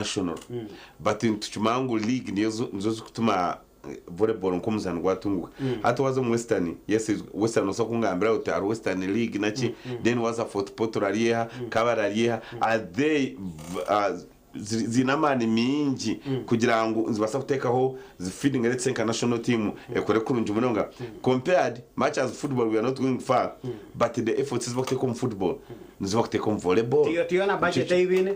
National but nitukimanya ngu league niyo nizo zikutuma volleyball nk'omuzaano gwatunguka. Hati waaza omu Western, yes Western nosobola kungambira oti hariho Western league naki, then waaza Fort Portal hariyo eha, Kabale hariyo eha, are they ziine amaani mingi kugira ngu nizibaasa kuteekaho zi feeding let's say nka national team ekore kurungi munonga compared much as football we are not going far but the efforts ezi bakuteeka omu football nizo bakuteeka omu volleyball. Tiyona budget ei baine?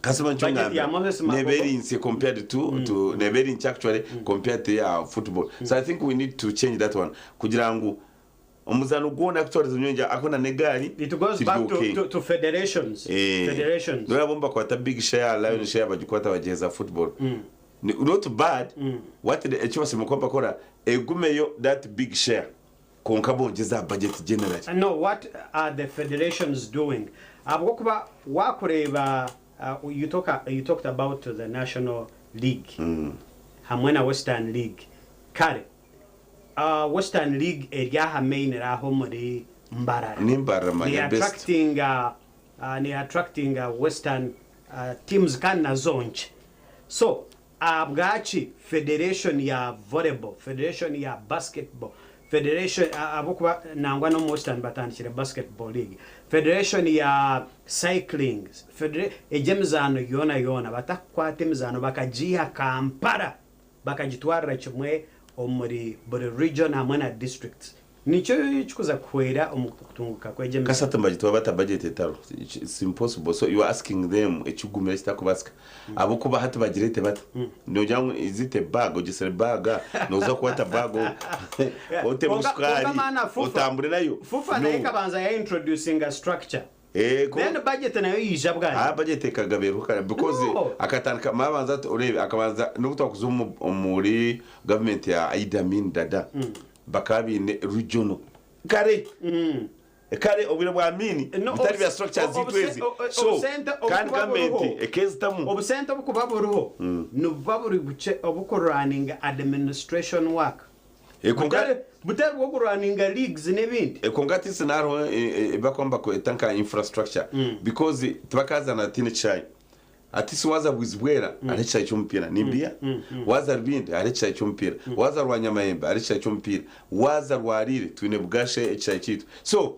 Kasima nikyo Budget ya ngambira Moses neeba Magogo. eri nsye compared to to neeba eri nkye actually compared to eya football so I think we need to change that one kugira ngu omuzaano gwona akutwariza nyongye akuba na n'egaari It goes kiri back to, okay. to, to federations. Eh, Federations. noraba nibakwata big share lion share bagikwata bagiheeza football Ni- not bad what the eki bashemereire kuba nibakora egumeyo that big share kwonka bongyeze aha budget generally. No, what are the federations doing? Ahabw'okuba wakureeba you talk, you talked about the national league hamwe na western league kare Western league eri aha main eri aha omuri Mbarara Ni Mbarara ne manya best. attractinga ne attractinga western teams kandi nazo nkye so Ahabwaki federation ya volleyball, federation ya basketball, federation ahabw'okuba nangwa n'omu Western batandikire basketball league, federation ya cycling, federe egyo emizaano yoona yoona batakukwata emizaano bakagiiha Kampala bakagitwarira kimwe omuri buri region hamwe na districts. Nikyo ekikuza kuhwera omu kutunguka kw'egyo emizaano. Kasata nibagitwara bata budget etariho it's impossible so you are asking them ekigumire ekitakubaasika ahabw'okuba hati bagireete bata nogira ngu is it a bag ogyesire bag noza kukwata bag otemu Kwonka sukaari kwonka maana fufa otambure nayo fufa nayo no ekabanza ya introducinga structure Eh, ko then budget nayo yaija Ah, bwanyima. budget ekagaberwa kare because No. akatandika mabanza ati oreebe akabanza n'obu twakuza omu omuri government ya Idi Amin Dada bakaba baine regional kare kare obwire bwa Amin No, bitari bya obuse- structures o- zaitu obuse- ezi o- o- so obusente kandi obukuba government buriho ekezitamu obusente obukuba buriho nibuba buri bukye obukurunninga administration work Eh, kwonka butari butari bw'okurunninga leagues n'ebindi. Eh, kwonka hati hariho ebi barikuba nibakweta nka infrastructure because tibakazaana tihaine ekishaayi. Hati si waaza Bwizibwera hariho ekishaayi ky'omupiira ni Mbiya, waaza Rubindi hariho ekishaayi ky'omupiira, waaza Rwanyamayembe hariho ekishaayi ky'omupiira, waaza Rwariire twine Bugashe ekishaayi kyaitu. So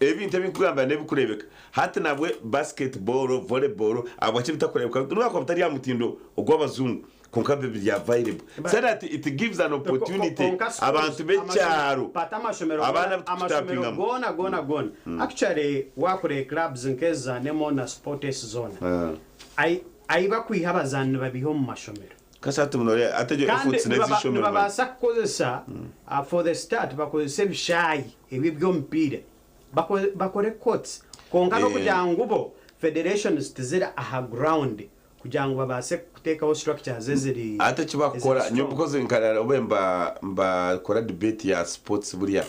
ebintu ebi ndikugamba n'ebirikureebeka. Hati nabwe basketball, volleyball ahabwaki bitakureebeka nobu byakuba bitari aha mutindo ogw'abajungu kwonka byo biri available so that it gives an opportunity Kwonka schools, abantu b'ekyaro amasomero, but amashomero abaana goona, abu amashomero tukutapingamu. goona goona goona. Actually wakureeba clubs nk'ezi za Nemo na Sports zoona, ahi ahi bakwiha abazaani nibabiiha omu mashomero. Kasi hati noreeba hati egyo Kandi efforts nibaba n'ez'eishomero manya. nibabaasa kukozesa for the start bakozese ebishaayi ebi eby'omupiira bako bakore courts kwonka n'okugira ngu bo federations tiziri aha ground Kugira ngu babaase kuteekaho structures eziri Hati eki eziri bakukora nyowe strong. because nkarara obe mba mbakora debate ya sports buriya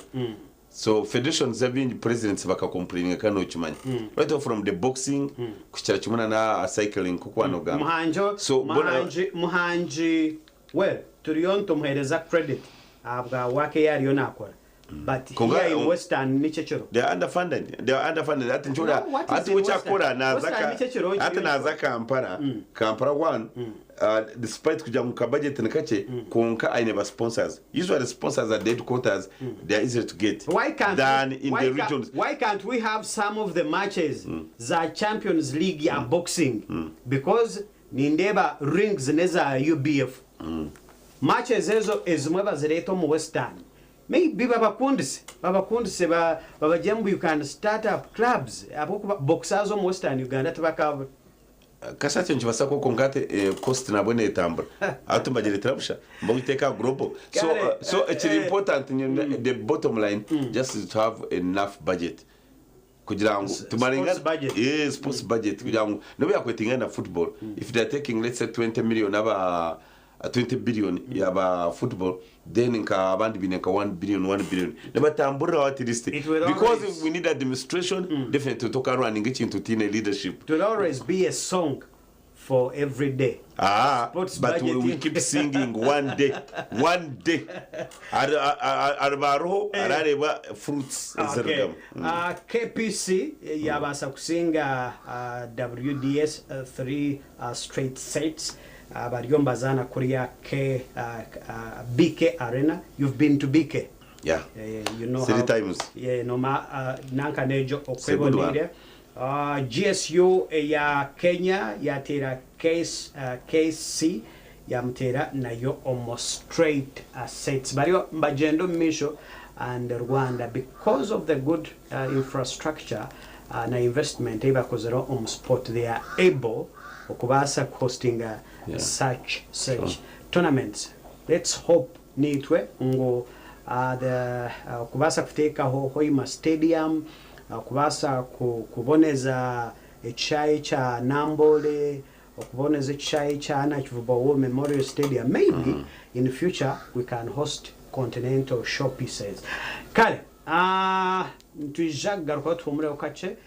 so federations abingi presidents baka complaininga kandi nokimanya right off from the boxing kuhikira kimwe na na cycling nkoku wanogamba Muhangi so bona Muhangi Muhangi well turiyo nitumuheereza credit ahabwa work ei ariyo nakora but Konka here in Western nikyo ekiriho. They are underfunded. They are underfunded. Hati No, nkyora what is hati in we kyakora Western? naza Western ka nikyo ekiriho hati kiriyo naza nikikora. Kampala Kampala one despite kugira ngu ka budget ni kakye kwonka aine ba sponsors. Usually sponsors at the headquarters they are easier to get Why can't than we, in why the ca, regions. why can't we have some of the matches za Champions League ya boxing because nindeeba rings neza UBF matches ezo ezimwe bazireeta omu Western Maybe babakundise babakundise babagire ngu you can start up clubs ahabw'okuba boxers omu western Uganda tibakabura. Kasha ekyo nikibaasa kubaho kwonka hati cost nabwo netambura hati mbagiretera busha mbagiteeka aha global so Kare so ekiri important the bottom line just is to have enough budget kugira ngu tumare Sports budget. Eh, sports budget kugira ngu nobu yakwetinga na football if they are taking let's say 20 million aba 20 billion yaba football then nka abandi baine nka 1 billion 1 billion nibatamburiraho at least It will because always- we need administration definitely tokarwaninga ekintu tiine leadership. It will always be a song. for every day. Ah, Sports but we, we budgeting. keep singing one day, one day. Ari- a- a- Ariba ariho arareeba fruits Okay. ezirugamu. KPC yabaasa kusinga WDS 3 straight sets. Bariyo nibazaana kuriya K, BK Arena. You've been to BK. Yeah. You know Three how, times. Yeah, no ma nanka nejo It's a good one. okwebonire. GSU eya Kenya yateera case, KC yamuteera nayo omu straight sets. Bariyo nibagyenda omu maisho and Rwanda because of the good infrastructure na investment ei bakozire omu sport they are able okubaasa kuhostinga such such tournaments. Let's hope nitwe ngu the okubaasa kuteekaho Hoima Stadium, okubaasa kuboneza ekishaayi kya Nambole, okuboneza ekishaayi kya Nakivubo War Memorial Stadium, maybe in future we can host continental showpieces. Kale nitwija kugarukaho tuhumureho kakye.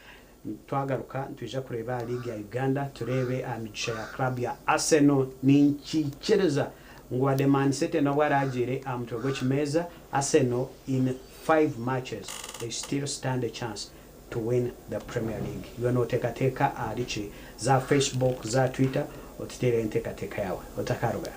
Twagaruka nitwija kureeba aha league ya Uganda, tureebe aha migisha ya club ya Arsenal. Ninkikiriza ngu wadde Man City nobwo aragiire aha mutwe gw'ekimeeza, Arsenal in 5 matches they still stand a chance to win the Premier League. Iwe noteekateeka ahari ki? Za Facebook, za Twitter, otuteereho enteekateeka yaawe. Otakaruga.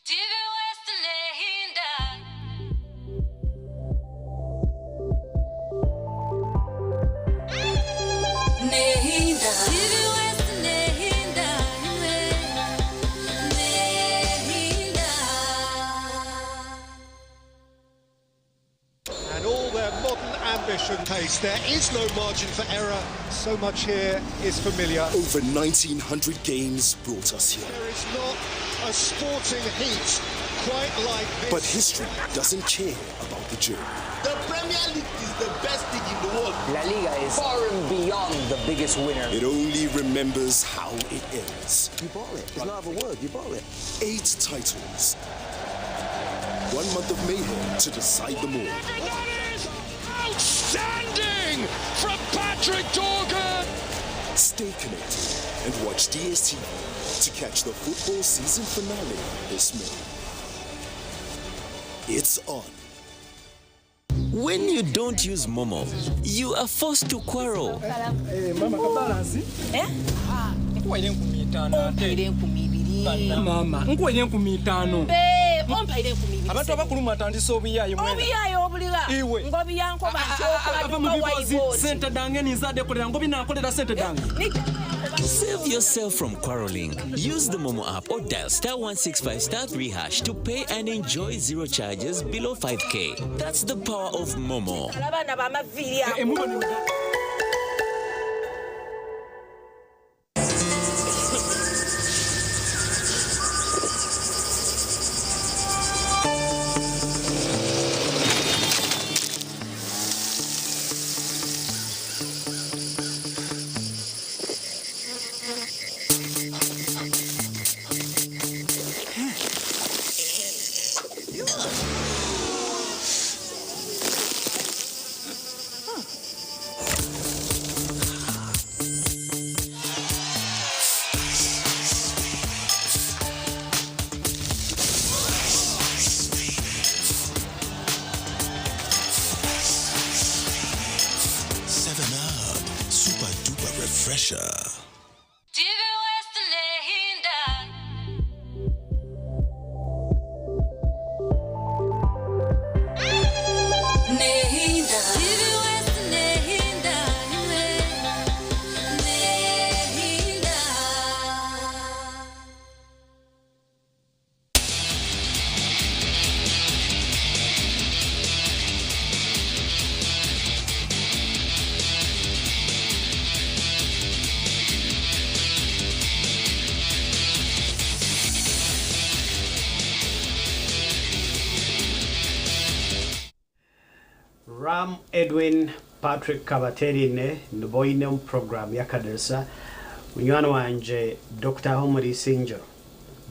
TV West Nehinda. Nehinda. TV West Nehinda. Nehinda. And all their modern ambition pace. There is no margin for error. So much here is familiar. Over 1,900 games brought us here. There is not a sporting heat quite like this. But history doesn't care about the journey. The Premier League is the best league in the world. La Liga is far and beyond the biggest winner. It only remembers how it ends. You bought it. It's not a word. You bought it. 8 titles. 1 month of mayhem to decide them all. That is outstanding from Patrick Dorgan. Stay connected and watch DStv to catch the football season finale this May. It's on. When you don't use Momo, you are forced to quarrel. Mama kabalansi. Nkuwaire 50 ate. Ompaire 20. Mama, nkuwaire 50. Be, ompaire 20. Abantu abakulu mwatandise obuyayi mwena. Obuyayi obulira. Iwe. Ngobi yankoba Ava mu bibozi sente dange ninzadde kolera ngobi nakolera sente dange. Save yourself from quarreling. Use the Momo app or dial star 165 star 3 hash to pay and enjoy zero charges below 5K. That's the power of Momo. Abaana b'amaviiri ago. 7 Up, super duper refresher. TV West Nehinda. Nehinda. TV West Nehinda. Nehinda. Ram Edwin Patrick Kabaterine nibo oine omu puroguraamu y'akadirisa. Munywani wangye Dokita aha omuri Isingiro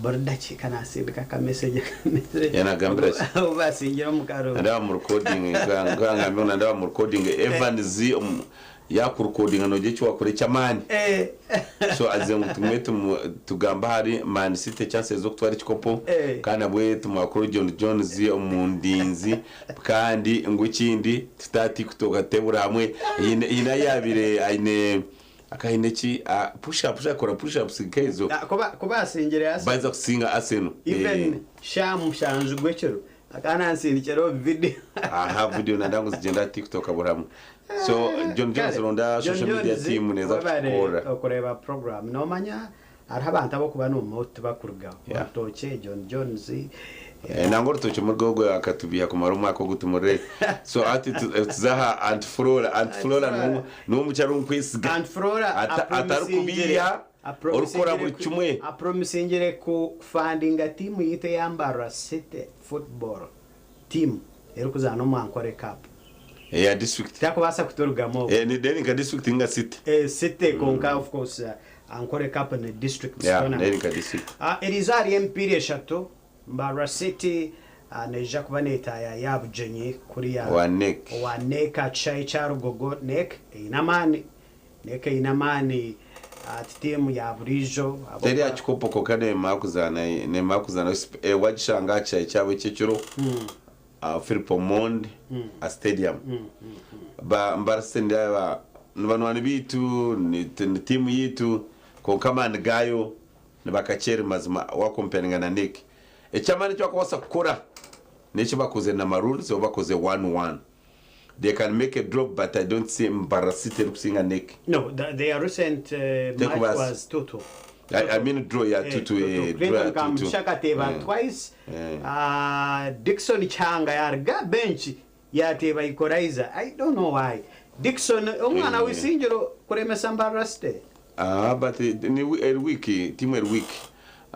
buri dakiika naasindika akamesegi Yanagambira ki? obu basingira omu karuru. Nandaba mu recording nkangambira ngu nandaba mu recording Evans yakurekodinga nogira eki wakora eky'amaani so aze ngu tugume tugambe ahari Man City chances z'okutwara ekikopo kandi nabwe tumwakure John Jones omu ndinzi kandi ngu ekindi tuta TikTok tutebura hamwe haine haine ahu yaabaire aine akaine ki push ups akora push ups nk'ezo Ah, kuba kuba asingire Arsenal. baza kusinga Arsenal. Even shaaha mushanju gw'ekiro akaba nansindikira obu video. Aha video nanda ngu zigyenda aha TikTok buri hamwe. So John Jones Kare, ronda John social media Jones, team neza webare kukukorera. okureeba program nomanya hariho abantu abokuba nomuha tibakurugaho Yeah. orutookye John Jones Eh, nangwa orutookye omuri ogwo akatubiha kumara omwaka ogu tumurire. So hati tuze aha Aunt Flora. Aunt Flora niwe omukyara ou nkwesiga. Aunt Flora Atarikubiiha, orikukora buri kimwe. apromisingire kufandinga tiimu yaitu eya Mbarara City Football Team erikuzaana omu Ankole Cup. Eya district. Takubaasa kuturugamu obwo. Eh, ni then nka district ninga city. Eh, city kwonka of course Ankole Cup ni district Yeah, tournament. then nka district. Eriizooba hariyo emipiira eshatu, Mbarara City neija kuba neetaayaaya aha bugyenyi kuriya Owa NEC. owa NEC aha kishaayi kya Rugogo. NEC eine amaani, NEC eine amaani ti tiimu ya buriijo Teri aha ahabw'okuba kikopo kwonka neemara kuzaana neemara kuzaana wagishanga aha kishaayi kyabo eky'ekiro aha Philip Omondi aha stadium. Ba Mbarara City ndeeba ni banywani baitu ni ni tiimu yaitu kwonka amaani gaayo nibakakyere mazima wakompeyaringa na NEC. Eky'amaani eki barikubaasa kukora n'eki bakozire na Maroons obu bakozire one one. They can make a draw but I don't see Mbarara City erikusinga NEC. No, their recent match Terikubaasa. was 2-2. I mean draw ya 2-2 Eh, eh, draw ya Clinton 2-2. Kamugisha akateeba Eh. twice. Eh. Dickson Kihanga yaruga bench yateeba equalizer. I don't know why. Dickson omwana Eh. w'Isingiro kuremesa Mbarara City. Ah, but ni eri weak, team eri weak.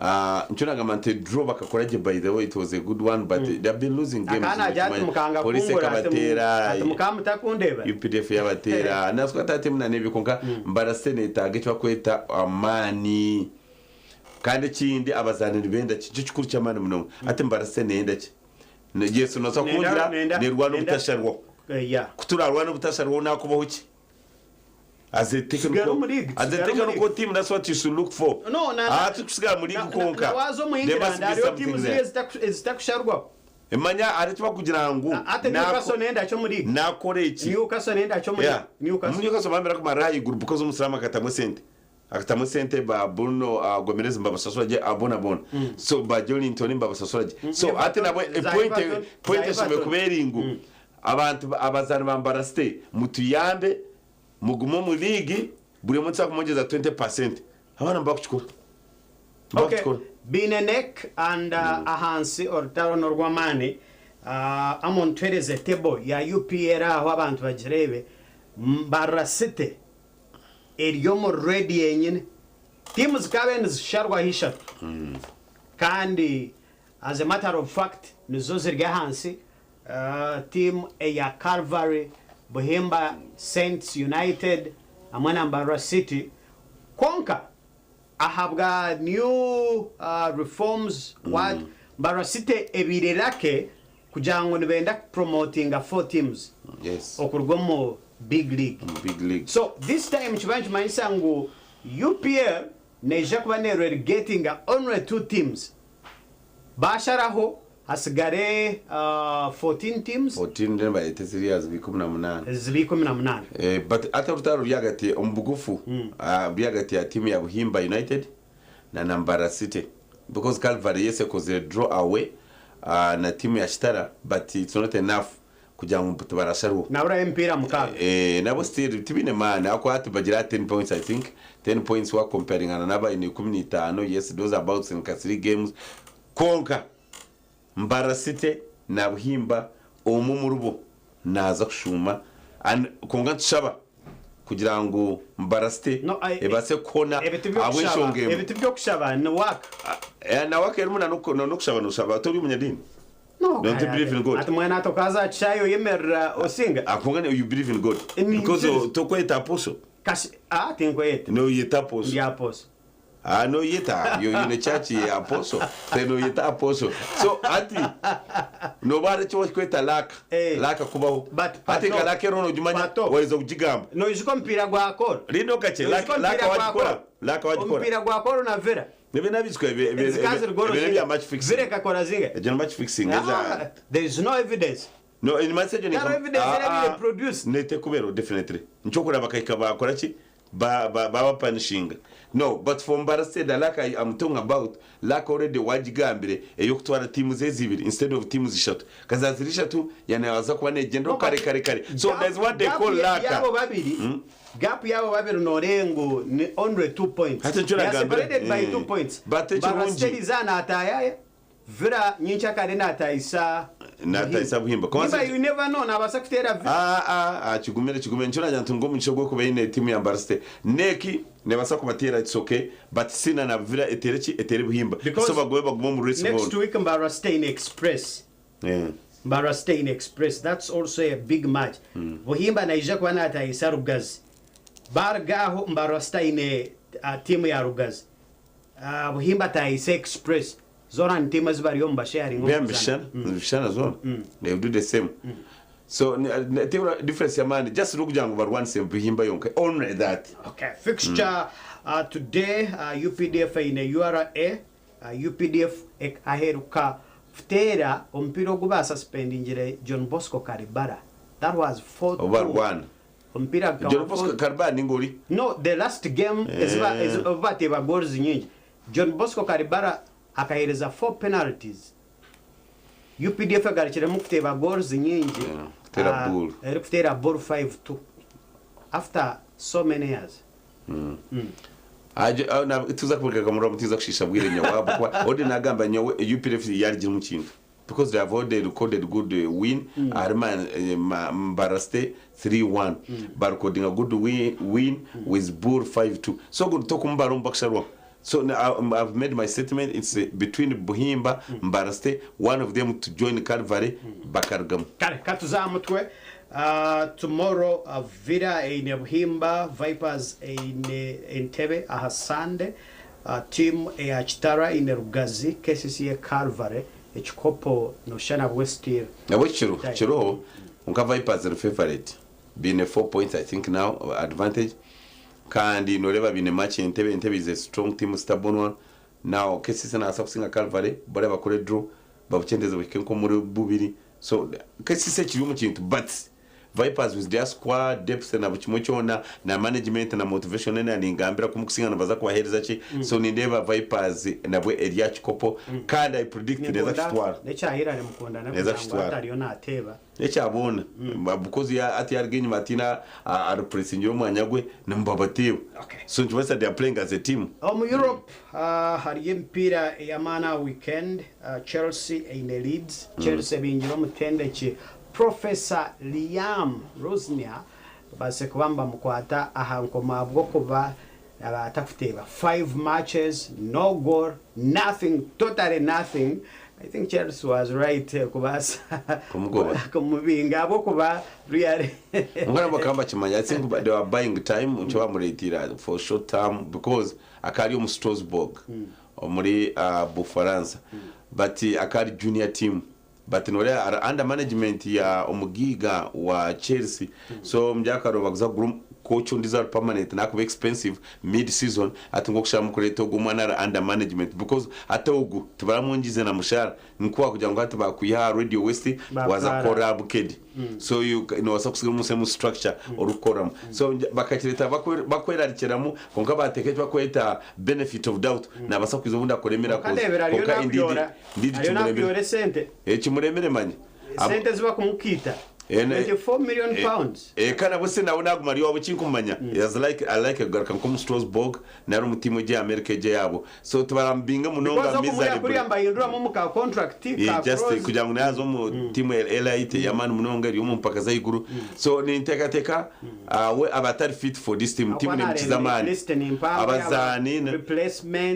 Ah, nikyo nagamba nti draw bakakora gye by the way it was a good one but they have been losing games. Akaana agira ati mukanga Police kungura ati ekabateera ati mukaba mutakundeeba. UPDF yabateera naswa tate muna nebi konka Mbarara City netaaga eki bakweta amaani kandi ekindi abazaani nibenda ki nikyo kikuru ky'amaani munonga hati Mbarara City neyenda ki Yes nobaasa Nenda kungira nenda nerwana nenda obutasharwaho Eh, yeah. ku turarwana obutasharwaho nakubaho ki As a Tusigare technical, omu league, as a tusigare omu technical league. team, that's what you should look for. No, na Ah, tukusigara mu league na- kwonka. na waaza omu There England must be hariyo something tiimu there. ziri ezitakusharwaho. Manya hariho eki barikugira ngu Ate Newcastle nenda ki omu league? nakora eki. Newcastle nenda ki omu league? Yeah. Newcastle. Newcastle bambira kumara ahaiguru because omusiraamu akatamu esente. Akatamu esente ba Bruno Gomerez nibabashashura gye abo na boona. So ba Joelinton nibabashashura gye. So hati nabwe Za point Everton, point za eshemereire Everton. kuba eri ngu abantu abazaani ba Mbarara City mutuyambe Mugume omu league buri omwe nituza kumwongyeza 20%. Abaana nibakukikora. Okay, Nibakukikora. Biine neck and ahansi orutaro norw'amaani. Amon tuhereze table ya UPL aho abantu bagireebe. Mbarara City eri omu red yenyine. Tiimu zikabaire nizisharwaho ishatu kandi as a matter of fact nizo ziri ahansi. Tiimu eya Calvary, Buhimba Saints United hamwe na Mbarara City kwonka ahabwa new reforms what Mbarara City ebaire lucky kugira ngu nibenda kupromotinga 4 teams okuruga omu big league. Big league. So this time nikiba nikimanyisa ngu UPL neija kuba nerelegatinga only 2 teams. Baasharaho hasigare 14 teams. 14 then bayete ziriya ziba 18. Ziba 18. Eh, but ate orutaro ruri ahagati omu bugufu ruri ahagati ya tiimu ya Buhimba United na na Mbarara City because Calvary yes ekozire draw away na tiimu ya Kitara but it's not enough kugira ngu tibarasharwa. Naburayo emipiira mukaaga. Eh, nabo still tibaine maani ahakuba hati bagira aha 10 points I think 10 points wa comparingana n'abaine 15 yes those are about nka 3 games kwonka Mbarara City na Buhimba omwe omuribo naaza kushuuma and kwonka nitushaba kugira ngu Mbarara City No, I- ebaase kuhona Ebi tibyokushaba. ahabw'enshonga emwe. Ebi tibyokushaba ni work. Eh, na work erimu na n'okushaba noshaba tori omunyadiini. No, Don't you believe in God? Ati mwena atokaza chayo yemerera osinga. Akungane you believe in God. Because tokweta apostle. Kasi ah tinkweta. No yeta apostle. Ndi apostle. Ah no yeta you in the church ye apostle. Te no yeta apostle. So ati no bare cyo kweta laka. Laka kubaho. Ati kalaka rono jumanya waiza kujigamba. No izuko mpira gwa akoro. Lindo kache laka laka wajikora. Laka wajikora. Omupiira gwa akoro na Vera. Nebe nabizwe be be be match fixing. Vera kakora zinga. Ejana match fixing eza. There is no evidence. No in my session no evidence ah, produce. Nete kubero definitely. Nchokora bakahika bakora ki ba ba ba punishing. No, but for Mbarase the lack I am talking about lack already wajigambire eyokutwara teams zezibiri instead of teams zishatu. Kaza zirishatu yanawaza kuba negendo kare kare kare. So there's what they call lack. Yabo babiri. Gap yabo babiri norengo ni only 2 points. Hata They are separated by 2 points. But Barasteli zana atayaya. Vera nyincha kare natayisa natayisa buhimba. Niba you never know nabasa kutera Vera. Ah ah kigumire kigumire nchona jantu ngo mucho gwo kuba ine team ya Mbarasite. Neki nebasa kubatera it's okay but sina na Vera etereki etere buhimba. So bagobe baguma mu race Next week Mbarasite in Express. Yeah. Mbarasite in Express, that's also a big match. Buhimba naija kuba natayisa Rugazi. Bargaho Mbarasite ine team ya Rugazi. Buhimba tayisa Express. Zona ni timu zibari yomba sharing. Bishana zona. They do the same. So the difference ya man just look jangu bar one same Buhimba yonke only that. Okay, fixture today UPDF in URA UPDF aheruka futera ompira oguba suspendingire John Bosco Karibara. That was 4 over 1. Ompira John Bosco Karibara ningori. No, the last game is over teba goals nyingi. John Bosco Karibara akahereza 4 penalties. UPDF agarukiremu kuteba goals nyingi. Kutera ball. Eri kutera ball 5-2 after so many years. Aje na tuza kuvuga kamura mutiza kushisha bwire nyawabo kwa odi nagamba nyawe UPDF yarigira mu kintu because they have already recorded good win arima Mbarasite 3-1 but recording a good win with Bull 5-2 so good tokumbara mbakisharwa. So now I've made my statement. It's between Buhimba, Mbarasite, one of them to join Calvary, Bakargam. Katuzamutwe. Tomorrow, Vida in Buhimba, Vipers in Entebbe, Sunday. Team Chitara in Rugazi, KCCA Calvary, Echikopo, Noshana West. Now, Chiro, Unka Vipers are favorite. Been 4 points, I think now, advantage. Kandi noreba bine match Entebbe. Entebbe is a strong team, stubborn one. Now KCC na asakusinga Calvary bore bakore draw babucendeze bukenko muri bubiri. So KCC kiri mu kintu but Vipers with their squad depth na bukimwe cyona na management na motivation na ningambira kumukusinga nabaza kubahereza ki. So nindeba Vipers nabwe eria Chikopo kandi I predict neza kitwara necyahira ne mukunda na atariyo nateba necyabona because ya ati yargenye matina arepressingira umwanya gwe nambabatewe. So njibasa they are playing as a team. Mu Europe hari empira yamana weekend Chelsea in Leeds. Chelsea bingira omutendeki Professor Liam Rosnia base kubamba mukwata ahankoma bwo kuba abatakuteba 5 matches no goal nothing, totally nothing. I think Chelsea was right kubasa kumubinga abo kuba really ngara bakamba kimanya. I think they were buying time ncho bamuretira for short term because akari mu Strasbourg muri Bufaransa but akari junior team but nore under management ya omugiga wa Chelsea. So mjakaro baguza group coach undiza permanent na kuba expensive mid season ati ngo kushaka mukureta ogumwana under management because ate ogu tubaramungize na mushara nikuwa kugira ngo ati bakuya Radio West waza kora bukedi. So you know wasa kusiga mu same structure orukoramu. So bakakireta bakwerarikiramu konka batekeje bakweta benefit of doubt na basa kwizo bunda koremera konka indidi kimuremere sente kimuremere manye sente ziba kumukita 24 million pounds. Kana bose nawe nagumari wabo kinkumanya. As like I like garuka nko mu Strasbourg nari umutimu je America je yabo. So tubarambinga munonga mizari. Because yambayindura mu ka contract ka just kugira ngo nazo mu timu elite ya man munonga iri mu mpaka za iguru. So ni ntekateka we abatari fit for this team. Team ni mchizamani. Abazani replacement.